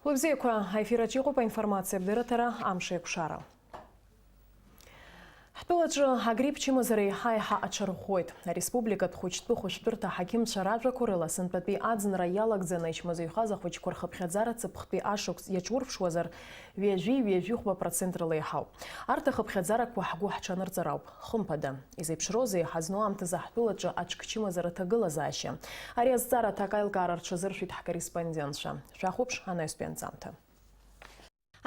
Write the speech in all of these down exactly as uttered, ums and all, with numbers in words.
Уи бзиақәа, аефир аҿы иҟоуп аинформациатә дырраҭара «Амш еиқәшара». Ҳтәылаҿы агрипп чымазара еиҳа-еиҳа аҽарӷәӷәоит. Ареспубликатә хәыҷтәы хәышәтәырҭа аҳақьымцәа ражәақәа рыла, сынтәатәи аӡынра иалагӡаны ичмазаҩхаз ахәыҷқәа рхыԥхьаӡара цыԥхтәи ашықәс иаҿурԥшуазар, ҩажәи ҩажәи хәба процентрала еиҳауп. Арҭ ахыԥхьаӡарақәа ҳгәы ҳҽанырҵар ауп, хымԥада. Изеиԥшроузеи ҳазну аамҭазы ҳтәылаҿы аҽк чымазара ҭагылазаашьа? Ари азҵаара аҭак аилкаара рҽазыршәит ҳкорреспондентцәа. Шәахәаԥш анаҩстәи анҵамҭа.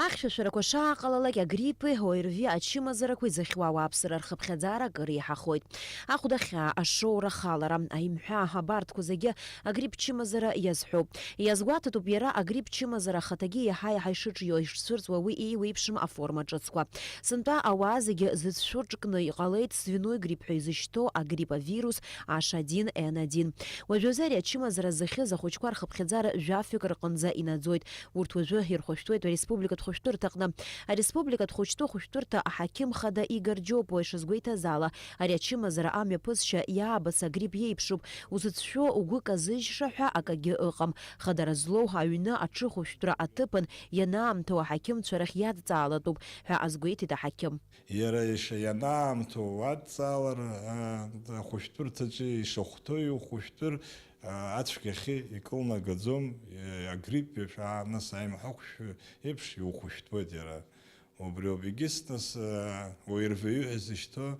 Ахьшәашәарақәа шааҟалалак, агриппи ОРВИ ачымазарақәеи зыхьуа ауааԥсыра рхыԥхьаӡара акыр еиҳахоит. Ахәда хьаа, ашоура, ахалара, аимҳәа, абарҭқәа зегьы агрипп чымазара иазҳәоуп. Иазгәаҭатәуп иара агрипп чымазара ахаҭагьы иаҳа-иаҳа ишыҿио, ишцәырҵуа уи еиуеиԥшым аформа ҿыцқәа. Сынтәа ауаа зегьы зыцәшәо ҿкны иҟалеит свиной грипп ҳәа изышьҭоу агрипп авирус H один N один. Уажәазы ари ачымазара зыхьыз ахәыҷқәа рхыԥхьаӡара жәафҩык рҟынӡа инаӡоит. Урҭ уажәы ирхәышәтәуеит ареспубликатә хәышәтәырҭаҟны. Ареспубликатә хәыҷтәы хәышәтәырҭа аҳақьым хада Игор Џьопуа ишазгәеиҭаз ала, ари ачымазара амҩаԥысшьа иаабац агрипп иеиԥшуп, узыцәшәо угәы казыжьша ҳәа акагьы ыҟам. Хадара злоу аҩны аҽыхәышәтәра аҭыԥан ианаамҭоу аҳақьымцәа рахь иадҵаалатәуп ҳәа азгәеиҭеит аҳақьым. Иара иша ианаамҭоу уадҵаалар, а, ахәышәтәырҭаҿы ишахәҭоу иухәышәтәыр, а, ацәгьахьы икылнагаӡом, а, агрипп еиԥш, а, нас аимҳәа хәшәы еиԥш иухәышәтәуеит иара. Убри ауп, егьыс нас, а, ОРВИ ҳәа изышьҭоу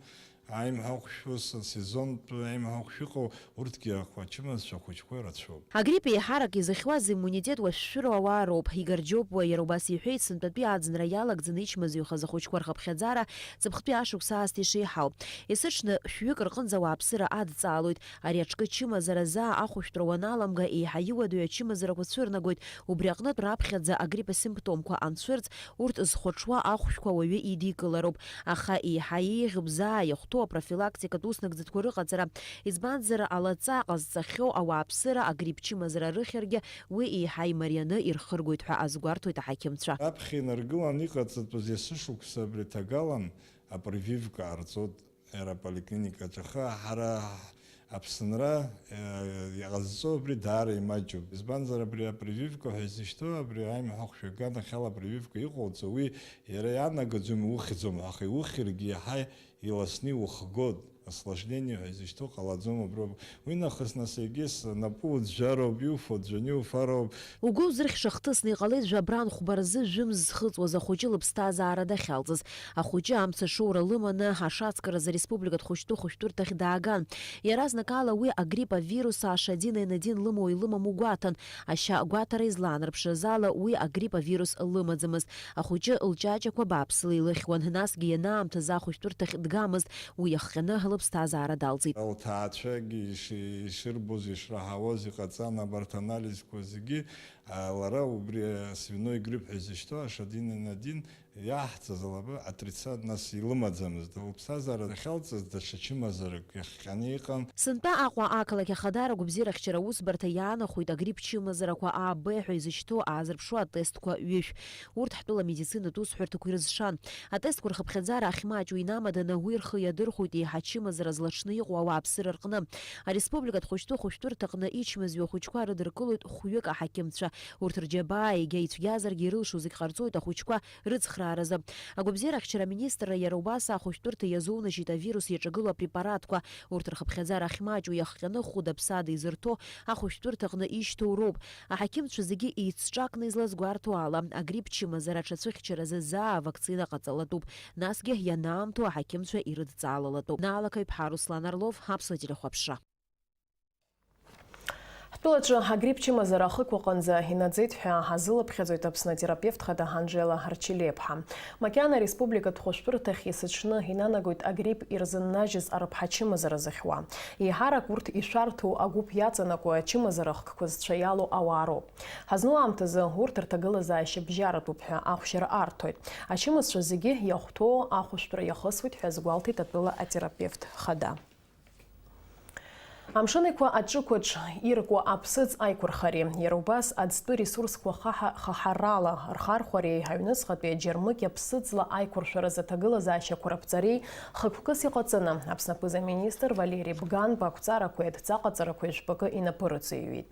аимҳәа хәшәы, ус асезонтә аимҳәа хәшәы ыҟоу, урҭгьы ахәачымазцәа ахәыҷқәа ирацәоуп. Агрипп еиҳарак изыхьуаз иммунитет уашәшәыроу ауаа роуп. Игор Џьопуа иара убас иҳәеит, сынтәатәи аӡынра иалагӡаны ичмазаҩхаз ахәыҷқәа рхыԥхьаӡара цыԥхтәи ашықәс аасҭа ишеиҳау. Есыҽны шәҩык рҟынӡа ауааԥсыра адҵаалоит. Ари аҽкы чымазара заа ахәышәтәра уаналамга, еиҳа иуадаҩу ачымазарақәа цәырнагоит. Убри аҟнытә раԥхьаӡа агрипп асимптомқәа анцәырҵ, урҭ зхәаҽуа ахәшәқәа ауаҩы идикылароуп. Аха еиҳа еиӷьуп заа иахәҭоу апрофилактикатә уснагӡатәқәа рыҟаҵара, избанзар, алаҵа ҟазҵахьоу ауааԥсыра агрипп чымазара рыхьыргьы уи еиҳа имарианы ирхыргоит ҳәа азгәарҭоит аҳақьымцәа. Раԥхьа инаргылан иҟаҵатәыз есышықәса абри ҭагалан апрививка ҟарҵоит. Иара аполиклиникаҿы. Аха ҳара Аԥсынра, э, иҟазҵо абри даара имаҷуп. Избанзар, абри апрививка ҳәа изышьҭоу абри аимҳәа хәшәы аганахьала апрививка иҟоуҵо, уи иара ианагаӡом, иухьӡом, аха иухьыргьы иаҳа иласны иухгоит. Осложнение ҳәа изышьҭоу ҟалаӡом аброуп. Уи нахыс нас егьыс напы уӡәӡәароуп, иуфо ӡәӡәаны иуфароуп. Угәы узырхьша хҭысны иҟалеит жәабран хәба рзы жәымз зхыҵуаз ахәыҷы лыԥсҭазаара дахьалҵыз. Ахәыҷы амца шоура лыманы ашацкыразы ареспубликатә хәыҷтәы хәышәтәырҭахь дааган. Иаразнакала уи агрипп авирус H один N один лымоу илымаму гәаҭан. Ашьа гәаҭара излаанарԥшыз ала уи агрипп авирус лымаӡамызт. Ахәыҷы лҷаҷақәа бааԥсыла илыхьуан, насгьы ианаамҭаз ахәышәтәырҭахь дгамызт, уи иахҟьаны лыԥсҭазаара далҵит. Лҭаацәагьы иши-, ишырбоз, ишраҳауаз иҟаҵан абарҭ анализқәа зегьы, а, лара убри асвиной грипп ҳәа изышьҭоу H один N один иаҳҵаз лабы отрицат нас илымаӡамызт. Лыԥсҭазаара дахьалҵыз даҽа чымазарак иахҟьаны иҟан. Сынтәа Аҟәа ақалақь Ахадара агәабзиарахьчара аусбарҭа иаанахәеит агрипп чымазарақәа А Б ҳәа изышьҭоу аазырԥшуа атестқәа ҩышә. Урҭ ҳтәыла амедицинатә усҳәарҭақәа ирызшан. Атестқәа рхыԥхьаӡара ахьмаҷу инамаданы уи рхы иадырхәоит еиҳа ачымазара злаҽны иҟоу ауааԥсыра рҟны. Ареспубликатә хәыҷтәы хәышәтәырҭаҟны ичмазаҩу ахәыҷқәа рыдыркылоит хәҩык аҳақьымцәа. Урҭ рџьабаа егьа ицәгьазаргьы ирылшо зегь ҟарҵоит ахәыҷқәа рыцхрааразы. Агәабзиарахьчара аминистрра иара убас ахәышәтәырҭа иазунажьит авирус иаҿагылоу апрепаратқәа. Урҭ рхыԥхьаӡара ахьмаҷу иахҟьаны хәыда-ԥсада изырҭо ахәышәтәырҭаҟны ишьҭоу роуп. Аҳақьымцәа зегьы еицҿакны излазгәарҭо ала, агрипп чымазара аҽацәыхьчаразы заа авакцина ҟаҵалатәуп, насгьы ианаамҭоу аҳақьымцәа ирыдҵаалалатәуп. Наалақаҩԥҳа Руслан Орлов, Аԥсуа телехәаԥшра. Ҳтәылаҿы агрипп чымазара ахықә аҟынӡа инаӡеит ҳәа азылыԥхьаӡоит Аԥсны атерапевт хада Анжела Арчелиаԥҳа. Макьана ареспубликатә хәышәтәырҭахь есыҽны инанагоит агрипп ирзыннажьыз арыԥҳа чымазара зыхьуа. Еиҳарак урҭ ишәарҭоу агәыԥ иаҵанакуа ачымазара хкқәа зцәа иалоу ауаа роуп. Ҳазну аамҭазы урҭ рҭагылазаашьа бжьаратәуп ҳәа ахәшьара арҭоит. Ачымазцәа зегьы иахәҭоу ахәышәтәра иахысуеит ҳәа азгәалҭеит атәыла атерапевт хада. Амшын Еиқәа аҿықәаҿ иркуа аԥсыӡ аиқәырхареи, иара убас аӡтәы ресурсқәа хаҳа-, хаҳарала рхархәареи аҩныҵҟатәи аџьармыкьа ԥсыӡла аиқәыршәаразы аҭагылазаашьақәа раԥҵареи хықәкыс иҟаҵаны, Аԥсны аԥыза-министр Валери Бганба ақәҵарақәеи адҵаҟаҵарақәеи жәпакы инапы рыҵаҩит.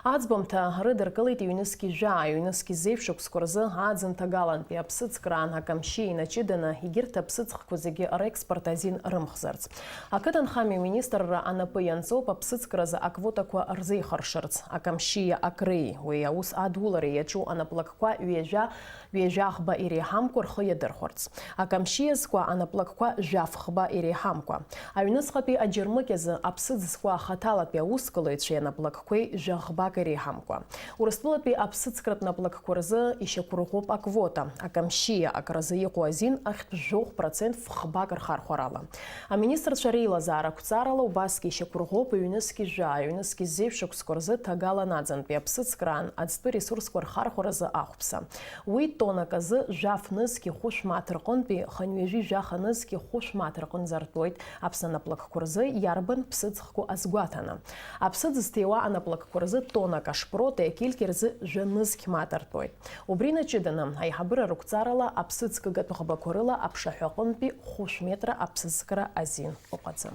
Аӡбамҭа рыдыркылеит ҩнызқь жәаа, ҩнызқь зеижә шықәсқәа рзы аӡын ҭагалантәи аԥсыӡкраан Акамшьи инаҷыданы, егьырҭ аԥсыӡ зегьы рекспорт азин рымхзарц. Ақыҭанхамҩа министрра анапы ианҵоуп аԥсыӡкразы аквотақәа рзеихыршарц, Акамшьиа акреи, уи аус адулара иаҿу анаплакқәа ҩажәа, ҩажәа ӷба иреиҳамкәа рхы иадырхәарц. Акамшьиа зкуа анаплакқәа жәаф ӷба иреиҳамкәа. Аҩныҵҟатәи аџьармыкьазы аԥсыӡ зкуа ахаҭалатәи аусқәеи анаплакқәеи жәа ӷбак иреиҳамкәа. Урыстәылатәи аԥсыӡкратә наплакқәа рзы ишьақәырӷәӷәоуп аквота, Акамшьиа акразы иҟоу азин ахьтә жәохә процент ф-ӷбак рхархәарала. Аминистрцәа реилазаара ақәҵарала убасгьы ишьақәырӷәӷәоуп ҩнызқь жәаа, ҩнызқь зеижә шықәсқәа рзы ҭагалан аӡынтәи аԥсыӡкраан аӡтәы ресурсқәа рхархәаразы ахәԥса. Уи тоннак азы жәаф нызқь хәышә мааҭ рҟынтәи хынҩажәи жәаха нызқь хәышә мааҭ рҟынӡа артуеит Аԥсны анаплакқәа рзы иарбан ԥсыӡ хкқәа азгәаҭаны. Аԥсыӡ зҭиуа анаплакқәа рзы тоннак ашпроти акильки рзы жәа нызқь мааҭ артуеит. Убри инаҷыданы, аиҳабыра рықәҵарала аԥсыӡ кыгатә ӷбақәа рыла аԥшаҳәа аҟынтәи хәышә метра аԥсыӡкра азин ыҟаӡам.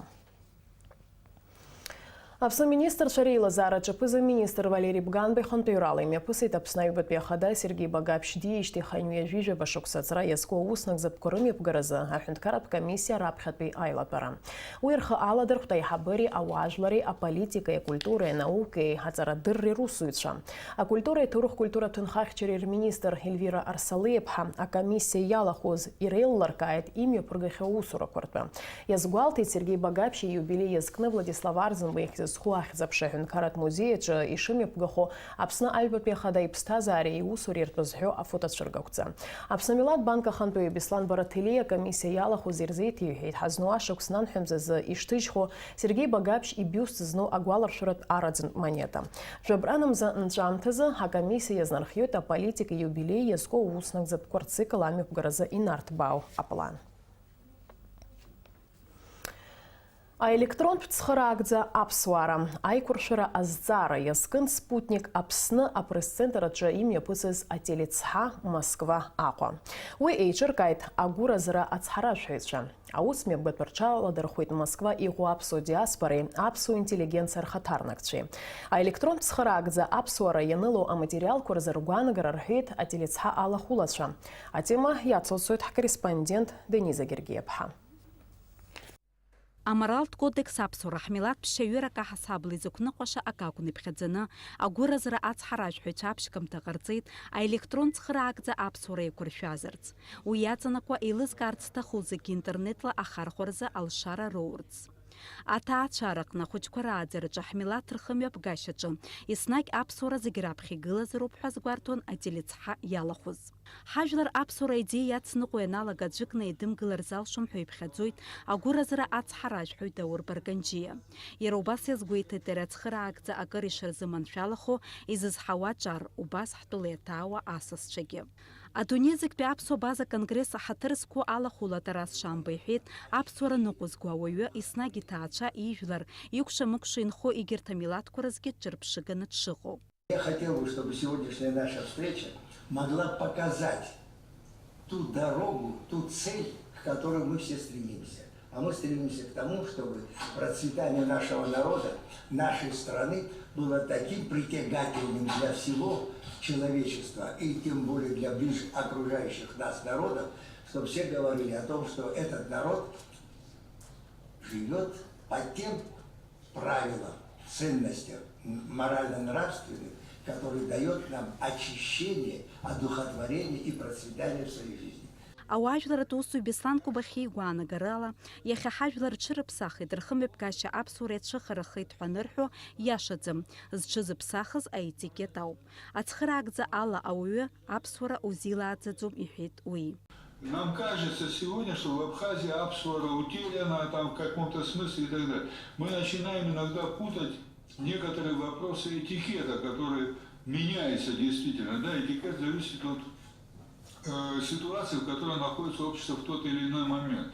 Аԥсны аминистрцәа реилазаараҿы аԥыза-министр Валери Бганба ихантәаҩрала имҩаԥысит Аԥсны аҩбатәи ахада Сергеи Багаԥшь диижьҭеи хынҩажәи жәаба шықәса аҵра иазку ауснагӡатәқәа рымҩаԥгаразы аҳәынҭқарратә комиссиа раԥхьатәи аилатәара. Уи рхы аладырхәт аиҳабыреи ауаажәлари, аполитикеи, акультуреи, анаукеи, аҵарадырреи русзуҩцәа. Акультуреи аҭоурых-культуратә ҭынхахьчареи рминистр Ельвира Арсалиаԥҳа акомиссиа иалахәыз иреиллыркааит имҩаԥыргахьоу аусурақәа ртәы. Иазгәалҭеит Сергеи Багаԥшь ииубилеи иазкны Владислав Арӡынба ихьӡ зху Ахьӡ-аԥша аҳәынҭқарратә музеи аҿы ишымҩаԥгахо Аԥсны аҩбатәи ахада иԥсҭазаареи иусуреи ртәы зҳәо афотоцәыргақәҵа. Аԥсны Амилаҭ банк ахантәаҩы Беслан Бараҭелиа акомиссиа иалахәыз ирзеиҭеиҳәеит, ҳазну ашықәс нанҳәамзазы ишҭыжьхо Сергеи Багаԥшь ибиуст зну агәаларшәаратә араӡынтә монета. Жәабранамза нҵәамҭазы акомиссиа иазнархиоит аполитика иубилеи иазку ауснагӡатәқәа рцикл амҩаԥгаразы инарҭбаау аплан. Аелектронтә цхыраагӡа аԥсуара аиқәыршәара азҵаара иазкын Спутник Аԥсны апресс-центр аҿы имҩаԥысыз ателецҳа Москва Аҟәа. Уи еиҿыркааит агәыразра ацҳаражәҳәаҩцәа. Аус мҩаԥгатәқәа рҽаладырхәит Москва иҟоу аԥсуа диаспореи аԥсуа интеллигенциа рхаҭарнакцәеи. Аелектронтә цхыраагӡа аԥсуара ианыло аматериалқәа рзы ргәаанагара рҳәеит ателецҳа алахәылацәа. Атема иацылҵоит ҳкорреспондент Дениза Гергиаԥҳа. Аморалтә кодекс аԥсуара ҳмилаҭ ԥшьаҩыра акаҳасабала изықәныҟәаша акы акәны иԥхьаӡаны, агәыразра ацҳаражәҳәаҩцәа аԥшьгамҭа ҟарҵеит аелектронтә цхыраагӡа аԥсуара еиқәыршәазарц. Уи иаҵанакуа еилызкаарц зҭаху зегьы интернетла ахархәаразы алшара роурц. Аҭаацәара аҟны ахәыҷқәа рааӡараҿы ҳмилаҭ рхымҩаԥгашьаҿы еснагь аԥсуара зегь раԥхьа игылазароуп ҳәа азгәарҭон ателецҳа иалахәыз. Ҳажәлар аԥсуара аидеиа иацныҟәо ианалага аӡәыкны еидымгылар залшом ҳәа иԥхьаӡоит агәыразра ацҳаражәҳәаҩ Даур Барганџьиа. Иара убас иазгәеиҭеит, иара ацхыраагӡа акыр ишырзыманшәалахо, изызҳауа аҿар, убас ҳтәыла иаҭаауа асасцәагьы. Адунеи зегьтәи аԥсуа база конгресс аҳаҭыр зқәу алахәыла Тарас Шамба иҳәеит, аԥсуара ныҟәызго ауаҩы еснагь иҭаацәа, ижәлар, икәша-мыкәша инхо егьырҭ амилаҭқәа рзгьы ҿырԥшыганы дшыҟоу. Я хотел бы, чтобы сегодняшняя наша встреча могла показать ту дорогу, ту цель, к которой мы все стремимся. А мы стремимся к тому, чтобы процветание нашего народа, нашей страны было таким притягательным для всего человечества, и тем более для ближе окружающих нас народов, чтобы все говорили о том, что этот народ живет по тем правилам, ценностям, м-, морально-нравственным, который даёт нам очищение, одухотворение и процветание в своей жизни. Ауаажәларратә усзуҩ Беслан Кәыбахьиа игәаанагарала, иахьа ҳажәлар рҽырыԥсахит, рхымҩаԥгашьа аԥсуара иацәыхарахеит ҳәа анырҳәо, иашаӡам, зҽызыԥсахыз аетикет ауп. Ацхыраагӡа ала ауаҩы аԥсуара узилааӡаӡом, иҳәеит уи. Нам кажется сегодня, что в Абхазии аԥсуара утеряна там в каком-то смысле и так далее. Мы начинаем иногда путать некоторые вопросы этикета, которые меняются действительно. Да, этикет зависит от, э, ситуации, в которой находится общество в тот или иной момент.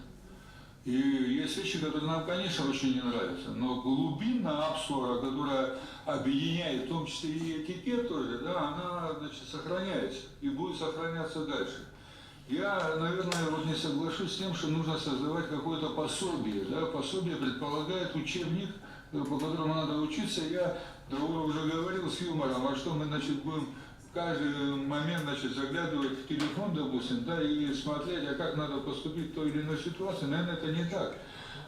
И есть вещи, которые нам, конечно, очень не нравятся, но глубинная аԥсуара, которая объединяет, в том числе и этикет тоже, да, она, значит, сохраняется и будет сохраняться дальше. Я, наверное, вот не соглашусь с тем, что нужно создавать какое-то пособие, да, пособие предполагает учебник, э, по которому надо учиться. Я, Даура уже говорил с юмором, а что мы, значит, будем каждый момент, значит, заглядывать в телефон, допустим, да, и смотреть, а как надо поступить в той или иной ситуации, наверное, это не так.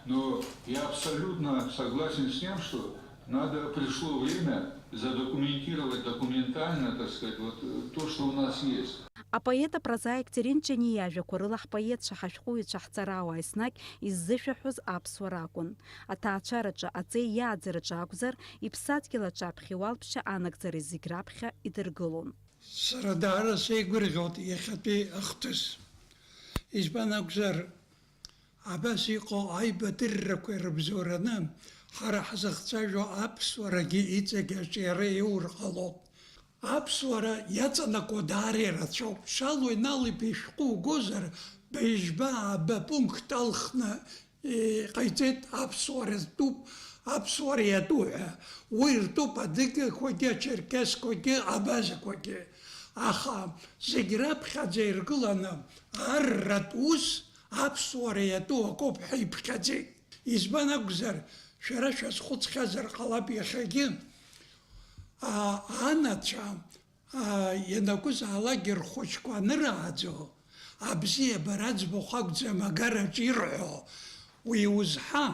Но я абсолютно согласен с тем, что надо, пришло время задокументировать документально, так сказать, вот, э, то, что у нас есть. Апоет-апрозаик Терент Ҷаниа иажәақәа рыла ҳпоетцәа, ҳашәҟәыҩҩцәа, ҳҵарауаа еснагь иззышәаҳәоз аԥсуара акәын. Аҭаацәараҿы, аҵеи иааӡараҿы акәзар, иԥсадгьыл аҿаԥхьа иуалԥшьа анагӡара зегь раԥхьа идыргылон. Сара даара сеигәырӷьоит иахьатәи ахҭыс. Избан акәзар, абас иҟоу аибадыррақәа ирыбзоураны, ҳара ҳзыхцәажәо аԥсуарагьы иҵегь аҿиара иур ҟалоуп. Аԥсуара иаҵанакуа даара ирацәоуп. Шьалуа Инал-иԥа ишәҟәы угозар, быжьба ааба пункт алхны иҟаиҵеит аԥсуара зтәуп, аԥсуара иатәу ҳәа. Уи ртәуп адыгақәагьы, ачерқьесқәагьы, абазақәагьы. Аха зегь раԥхьаӡа иргыланы арратә ус аԥсуара иатәу акоуп ҳәа иԥхьаӡеит. Избан акәзар, шәара шәазхәыцхьазар ҟалап иахьагьы, а, анацәа, а, ианакәызаалак рхәыҷқәа анырааӡо, абзиабара аӡбахә акәӡам агараҿ ирҳәо, уи узҳа,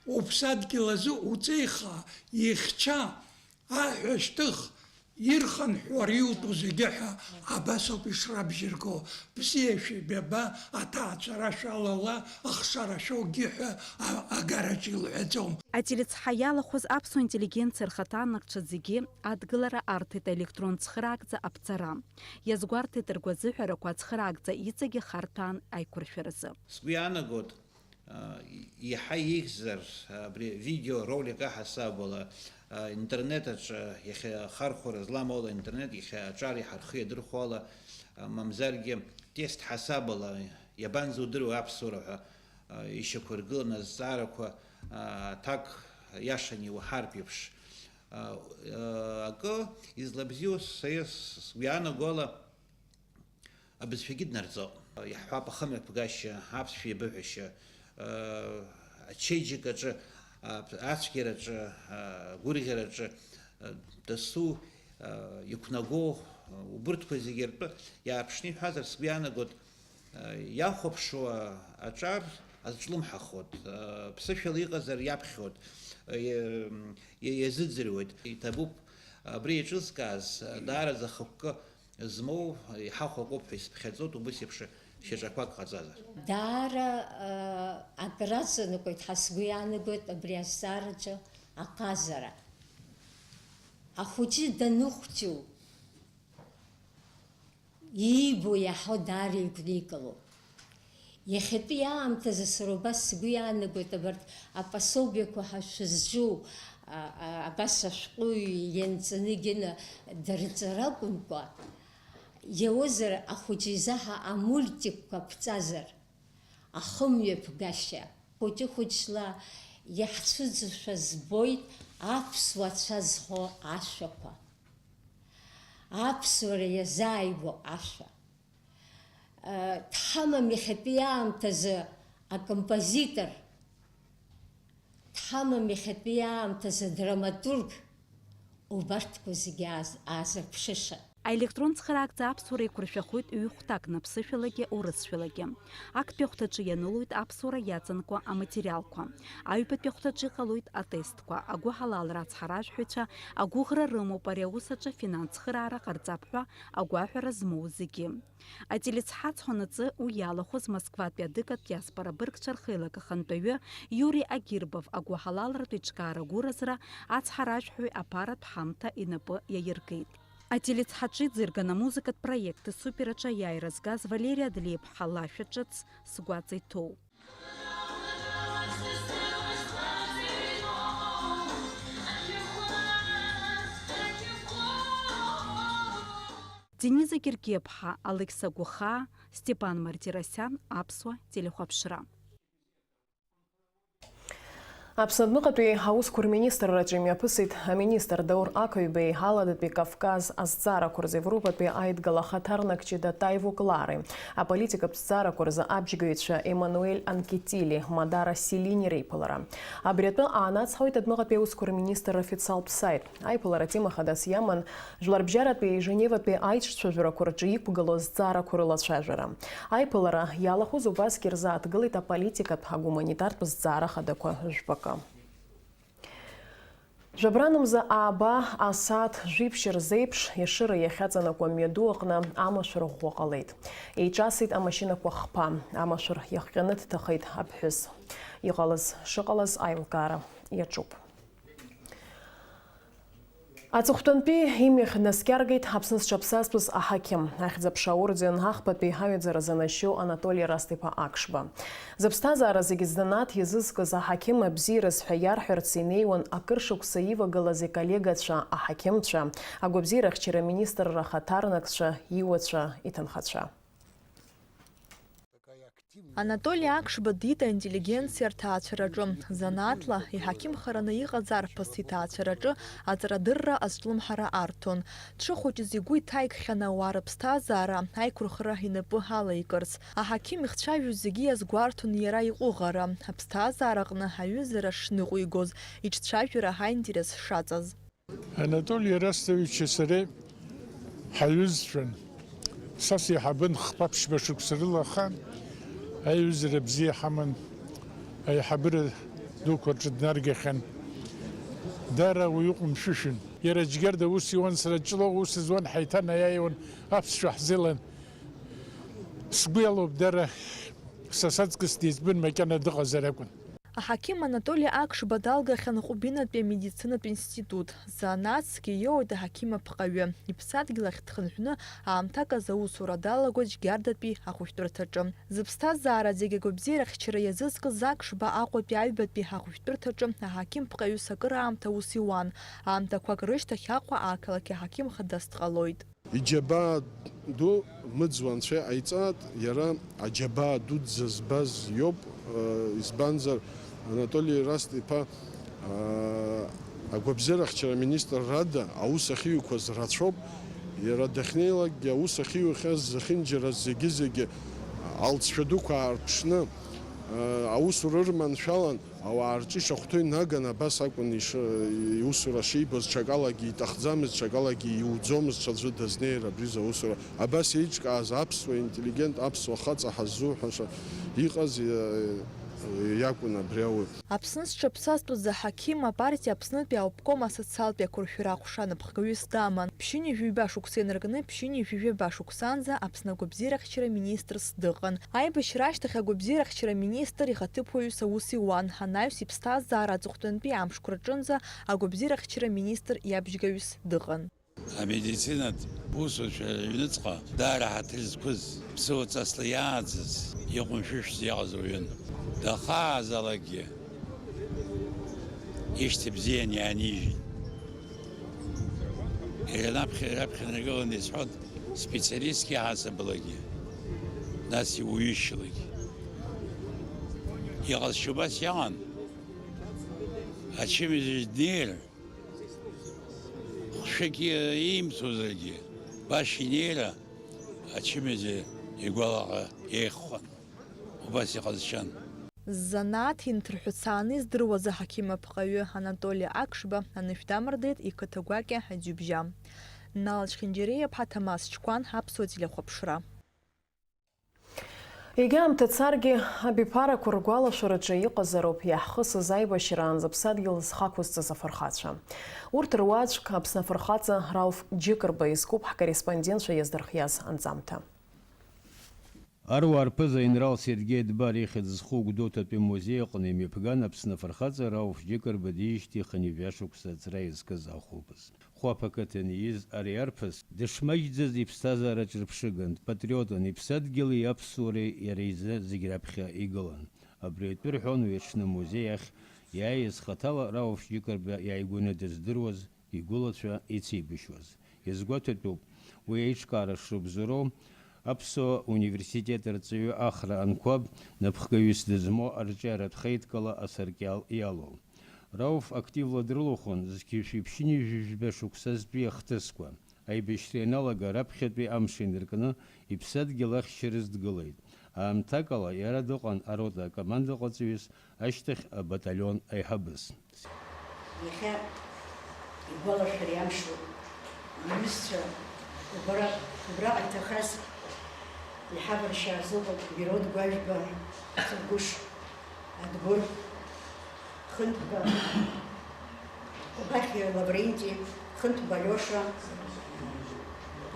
уԥсадгьыл азы уҵеиха, ихьча, аҳәа шьҭых, ирхынҳәуа иутәу зегьы ҳәа абас ауп ишрабжьырго, бзиа шәибаба, аҭаацәара шәалала, ахшара шәоугьы ҳәа а-, агараҿ илҳәаӡом. Ателецҳа иалахәыз аԥсуа интеллигенциа рхаҭарнакцәа зегьы адгылара арҭеит аелектронтә цхыраагӡа аԥҵара. Иазгәарҭеит ргәазыҳәарақәа ацхыраагӡа иҵегьы харҭәаан аиқәыршәаразы. Сгәы иаанагоит, а, иаҳа ихьзар, абри видеоролик аҳасабала, а, интернет аҿы иахьа ахархәара злам ала, интернет иахьа аҿар иҳархы иадырхәо ала, а, мамзаргьы тест ҳасабала, иабанӡоудыруеи аԥсуара ҳәа, а, ишьақәыргыланы азҵаарақәа, а, аҭак иашаны иуаҳартә еиԥш, а, а, акы излабзиоу са ис-, сгәы иаанаго ала, абызшәагьы днарҵоит. Иаҳҳәап, ахымҩаԥгашьа, аԥсшәа еибыҳәашьа, ачеиџьыкаҿы, ацәгьараҿы, агәырӷьараҿы дасу иқәнаго, убырҭқәа зегьы ртәы иаарԥшны иҳәазар, сгәы иаанагоит, иахәаԥшуа аҿар азҿлымҳахоит, ԥсышәала иҟазар иаԥхьоит, иа-, иа-, иазыӡырҩуеит. Иҭабуп абри еиҿызкааз, даараӡа ахықәкы змоу, иҳахәақәоуп ҳәа исыԥхьаӡоит, убыс еиԥш шьаҿақәак ҟаҵазар. Даара, а, акыр аҵанакуеит, ҳа сгәы иаанагоит абри азҵаараҿы аҟазара. Ахәыҷы даныхәҷу, иибо иаҳо даара игәникыло. Иахьатәи аамҭазы сара убас сгәы иаанагоит, абарҭ апособиақәа ҳәа шәызҿу, а, а, абас ашәҟәыҩҩы ианҵаны Гена дырҵара акәымкәа, иауазар ахәыҷы изаҳа амультикқәа ԥҵазар, ахымҩаԥгашьа. Хәыҷы-хәыҷла иаҳцәыӡушәа збоит аԥсуа цәа зҳәо ашәақәа, аԥсуара иазааигәоу ашәа. Дҳамам иахьатәи аамҭазы акомпозитор, дҳамам иахьатәи аамҭазы адраматург, убарҭқәа зегьы ааз-, аазырԥшыша. Аелектронтә цхыраагӡа аԥсуара еиқәыршәахоит ҩ-хәҭакны, аԥсышәалагьы урысшәалагьы. Актәи ахәҭаҿы ианылоит аԥсуара иаҵанакуа аматериалқәа. Аҩбатәи ахәҭаҿы иҟалоит атестқәа, агәыҳалалра ацҳаражәҳәаҩцәа агәыӷра рымоуп ари аус аҿы афинанс цхыраара ҟарҵап ҳәа агәаҳәара змоу зегьы. Ателецҳа аҵхәанаҵы уи иалахәыз Москватәи адыгатә диаспора быргцәа рхеилак ахантәаҩы Иури Агирбов агәыҳалалратә еиҿкаара гәыразра ацҳаражәҳәаҩ аԥаратә ҳамҭа инапы иаиркит. Ателецҳаҿы иӡырган амузыкатә проект «Супер» аҿы аиааира згаз Валери Адлеиԥҳа лашәа ҿыц сгәаҵа иҭоуп. Дениза Гергиаԥҳа, Алықьса Гәахаа, Степан Мартиросиан, Аԥсуа телехәаԥшра. Аԥсны адәныҟатәи аусқәа рминистрраҿы имҩаԥысит аминистр Даур Ақаҩбеи, Аладатәи Кавказ азҵаарақәа рзы Европатәи аидгыла ахаҭарнак Ҷыда Таиво Клари, аполитикатә зҵаарақәа рзы абџьгаҩцәа Емануель Анкетили, Мадара Селини реиԥылара. Абри атәы аанацҳауеит адәныҟатәи аусқәа рминистр официалтә саит. Аиԥылара атема хадас иаман Жәларбжьаратәи Женеватәи аиҿцәажәарақәа рҿы иқәгылоу азҵаарақәа рылацәажәара. Аиԥылара иалахәыз убасгьы рзааҭгылеит аполитикатә, агуманитартә зҵаара хадақәа жәпакы. Жәабранымза ааба асааҭ жәиԥшь рзеиԥш, Ешыра иахьаҵанакуа мҩаду аҟны амашәыр ӷәӷәа ҟалеит. Еиҿасит амашьынақәа хԥа. Амашәыр иахҟьаны дҭахеит аԥҳәыс. Иҟалаз шыҟалаз аилкаара иаҿуп. Аҵыхәтәантәи имҩахь днаскьаргеит Аԥсны зҽаԥсазтәыз аҳақьым, ахьӡ-аԥша аорден ахԥатәи аҩаӡара занашьоу Анатоли Раст-иԥа Акшба. Зыԥсҭазаара зегьы ззанааҭ иазызкыз аҳақьым абзиараз ҳәа иарҳәарц инеиуан акыр шықәса ивагылаз иколлегацәа, аҳақьымцәа, агәабзиарахьчара аминистрра ахаҭарнакцәа, иуацәа, иҭынхацәа. Анатоли Акшба диит аинтеллигенциа рҭаацәараҿы. Занааҭла иҳақьымхараны иҟаз арԥыс иҭаацәараҿы аҵарадырра азҿлымҳара арҭон. Дшыхәыҷыз игәы иҭаикхьан ауаа рыԥсҭазаара аиқәырхара инапы алаикырц. Аҳақьым ихцәажәоз зегьы иазгәарҭон иара иҟәыӷара, аԥсҭазаараҟны аҩызара шныҟәигоз, иҿцәажәара ҳаинтерес шаҵаз. Анатоли Ерастовичи сареи ҳаҩызцәан. Са сеиҳабын хԥа-ԥшьба шықәса рыла, аха аиҩызара бзиа ҳаман, аиҳабыра дуқәа рҿы днаргахьан. Даара уаҩы ҟәымшәышәын. Иара Џьгьарда аус иуан, сара ҷлоу аус зуан, ҳаиҭанаиааиуан, аԥсшәа ҳзелан. Сгәы иалоуп, даара са саҵкыс дизбын, макьана дыҟазар акәын. Аҳақьым Анатоли Акшба далгахьан Ҟәбинатәи амедицинатә институт. Занааҭсгьы иоуеит аҳақьым апҟаҩы. Иԥсадгьыл ахь дхынҳәны аамҭак азы аусура далагоит Џьгьардатәи ахәышәтәырҭаҿы. Зыԥсҭазаара зегьы агәабзиарахьчара иазызкыз Акшба Аҟәатәи аҩбатәи ахәышәтәырҭаҿы аҳақьым пҟаҩыс акыраамҭа аус иуан. Аамҭақәак рышьҭахь Аҟәа ақалақь аҳақьым хадас дҟалоит. Иџьабаа ду мыӡуа анцәа иҟаиҵааит, иара аџьабаа дуӡӡа збаз иоуп, э, избанзар, Анатоли Раст-иԥа, э, агәабзиарахьчара аминистррада аус ахьиуқәаз рацәоуп, иара дахьнеилакгьы аус ахьиухьаз зехьынџьара зегьы-зегьы алҵшәа дуқәа аарԥшны, э, аусура ырманшәалан, ауаа рҿы ишахәҭоу инаган, абас акәын иш-, иусура шибоз, ҽакалагьы иҭахӡамызт, ҽакалагьы иуӡомызт ҽаӡәы дазнеир абри заусура. Абас еиҿкааз аԥсуа интеллигент, аԥсуа хаҵа ҳаззуҳәаша иҟаз, э, иакәын абри ауаҩ. Аԥсны зҽаԥсазтәыз аҳақьым апартиа Аԥснытәи аобком асоциалтәи ақәыршәара аҟәша анапхгаҩыс даман. Ԥшьынҩажәи ҩба шықәса инаркны ԥшьынҩажәи ҩба шықәсанӡа Аԥсны агәабзиарахьчара министрс дыҟан. Аибашьра ашьҭахь агәабзиарахьчара министр ихаҭыԥуаҩыс аус иуан, анаҩс иԥсҭазаара аҵыхәтәантәи амшқәа рҿынӡа агәабзиарахьчара министр иабжьгаҩыс дыҟан. Амедицинатә усуцәа рыҩныҵҟа даара ҳаҭыр зқәыз, ԥсыуа ҵасла иааӡаз, иҟәымшәышәӡа иҟаз уаҩын. Дахаазалакгьы ишьҭыбзиан иаанижьит. Иара раԥхьа, раԥхьа инаргыланы исҳәоит, специалистк иаҳасабалагьы, нас иуаҩышьалагьы. Иҟазшьа убас иаҟан, ачымазаҩ днеир, хәшәык иимҵозаргьы, баша инеира ачымазаҩ игәалаҟа еиӷьхон. Убас иҟазшьан. Ззанааҭ инҭырҳәцааны издыруаз аҳақьым апҟаҩы Анатоли Акшба анышә дамырдеит иқыҭа гәакьа Аӡҩыбжьа. Нал Чхинџьариа-иԥҳа, Ҭамаз Чқәан, Аԥсуа телехәаԥшра. Егьа аамҭа царгьы, абиԥарақәа ргәалашәараҿы иҟазароуп иаҳхысыз аибашьраан зыԥсадгьыл зхақәызҵаз афырхацәа. Урҭ руаӡәк Аԥсны афырхаҵа Рауф Џьыкырба изкуп ҳкорреспондентцәа иаздырхиаз анҵамҭа. Аруаа рԥыза аинрал Сергеи Дбар ихьӡ зху Гәдоуҭатәи амузеи аҟны имҩаԥган Аԥсны афырхаҵа Рауф Џьыкырба диижьҭеи хынҩажәа шықәса аҵра иазкыз ахәылԥаз. Хәаԥ ақыҭан ииз ари арԥыс дышмаҷӡаз иԥсҭазаара ҿырԥшыган, дпатриотын, иԥсадгьыли аԥсуареи иара изы зегь раԥхьа игылан. Абри атәы рҳәон уи аҽны амузеи ахь иааиз хаҭала Рауф Џьыкырба иааигәаны дыздыруаз, игәылацәа ицеибашьуаз. Иазгәаҭатәуп, уи аиҿкаара шрыбзоуроу, Аԥсуа университет арҵаҩы Ахра Анқәаб напхгаҩыс дызмоу арҿиаратә хеидкыла асаркьал иалоу. Рауф активла дрылахәын зқьи жәшәи ԥшьынҩажәи жәба шықәсазтәи ахҭысқәа. Аибашьра ианалага раԥхьатәи амш инаркны иԥсадгьыл ахьчараз дгылеит. Аамҭакала иара дыҟан арота акомандаҟаҵаҩыс, ашьҭахь абаталион аиҳабыс. Иахьа игәалашәар иамшоуп, иҩызцәа, убра, убраҟа иҭахаз иҳаваршьааз ыҟоуп Мирод Гәажәба, Цургәыш Адгәыр, Хынтәба Кобахьиа Лавренти, Хынтәба Алиоша,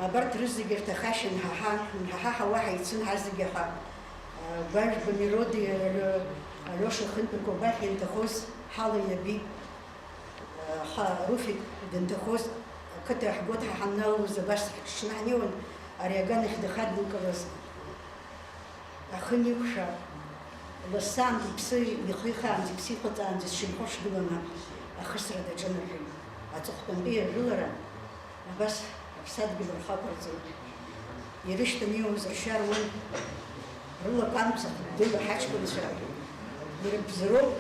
абарҭ рызегьы рҭахашьа нҳаҳа, нҳаҳа ҳауа ҳаицын ҳазегьы ҳа, Гәажәба Мироди Алио-, Алиоша Хынтәба Кобахьиа инҭахоз ҳала иабеит. Аха Руфик данҭахоз, ақыҭа ҳгәы ҳаҳанналоз абас ҳҽны ҳнеиуан, ари аганахь дахаднакылаз. Ахы никәша, ласаанӡа иԥсы ихихаанӡа, иԥсы ихыҵаанӡа сшынхо шгыланы ахысра даҿын рҳәеит. Аҵыхәтәантәи ажәылара абас аԥсадгьыл рхы ақәырҵеит. Ирышьҭан ииуз ршьа руан, рылақәа амца хыддыла ҳаҷкәынцәа ирыбзароуп.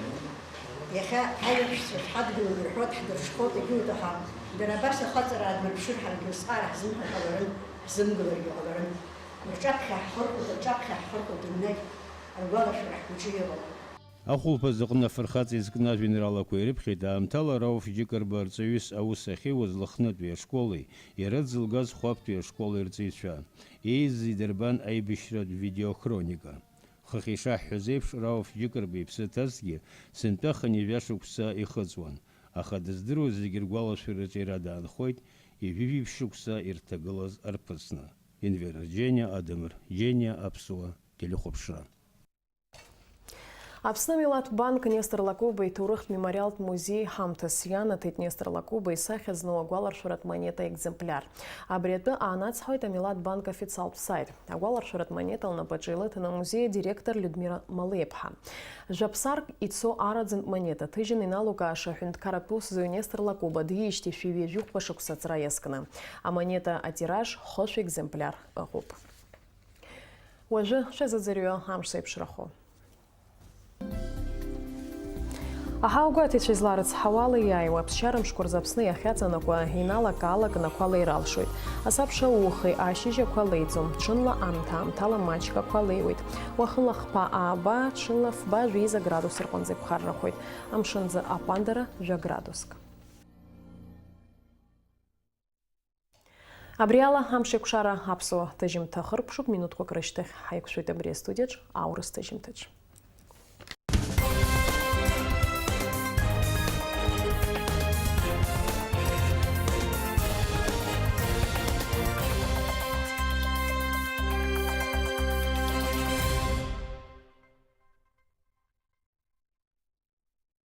Иахьа аиаҳәшьцәа шәҳадгылан рҳәоит, ҳдырҽхәоит, егьиуҭахам. Дара абас ахаҵара аадмырԥшыр, ҳаргьы ус ҟара ҳзымҳәар ҟаларын, ҳзымгыларгьы ҟаларын. Рҿаԥхьа ҳхырхәоит, рҿаԥхьа ҳхырхәоит, рыҩнагь ргәалашәара ҳгәаҿы иҟоуп. Ахәылԥаз аҟны афырхаҵа изкны ажәеинраалақәа ирыԥхьеит аамҭала Рауф Џьыкырба арҵаҩыс аус ахьиуаз Лыхнытәи ашколи, иара дзылгаз Хәаԥтәи ашколи рҵаҩцәа. Еизаз идырбан аибашьратә видеохроника. Хыхь ишаҳҳәаз еиԥш, Рауф Џьыкырба иԥсы ҭазҭгьы, сынтәа хынҩажәа шықәса ихыҵуан, аха дыздыруаз зегьы ргәалашәараҿы иара даанхоит, ҩажәи жәиԥшь шықәса ирҭагылаз арԥысны. Енвер Џьениа, Адамыр Џьениа, Аԥсуа телехәаԥшра. Аԥсны Милаҭ Банк Нестор Лакоба иҭоурыхтә мемориалтә музеи ҳамҭас ианаҭеит Нестор Лакоба исахьа зну агәаларшәаратә монета екземпляр. Абри атәы аанацҳауеит Амилаҭ Банк официалтә саит. Агәаларшәаратә монета лнапаҿы илыҭан амузеи адиректор Людмила Малеиԥҳа. Жәаԥсарк ицо араӡынтә монета ҭыжьын иналукааша аҳәынҭқарратә усзуҩ Нестор Лакоба диижьҭеи шәи ҩажәи хәба шықәса аҵра иазкны. Амонета атираж хышә екземпляр ыҟоуп. Уажәы шәазыӡырҩы амш зеиԥшрахо. Аҳауагәаҭаҩцәа изларыцҳауа ала иааиуа аԥсшьара мшқәа рзы Аԥсны иахьаҵанакуа иналак-аалак нақәа леиралшоит. Асабша ухеи ашьыжь ақәа леиӡом, ҽынла аамҭа-аамҭала маҷк ақәа леиуеит. Уахынла хԥа ааба, ҽынла фба жәеиза градус рҟынӡа иԥхаррахоит. Амшынӡы аҟәандара жәа градуск. Абри ала амшеикәшара аԥсуа ҭыжьымҭа хыркәшоуп, минуҭқәак рышьҭахь ҳаиқәшәоит абри астудиаҿ аурыс ҭыжьымҭаҿ.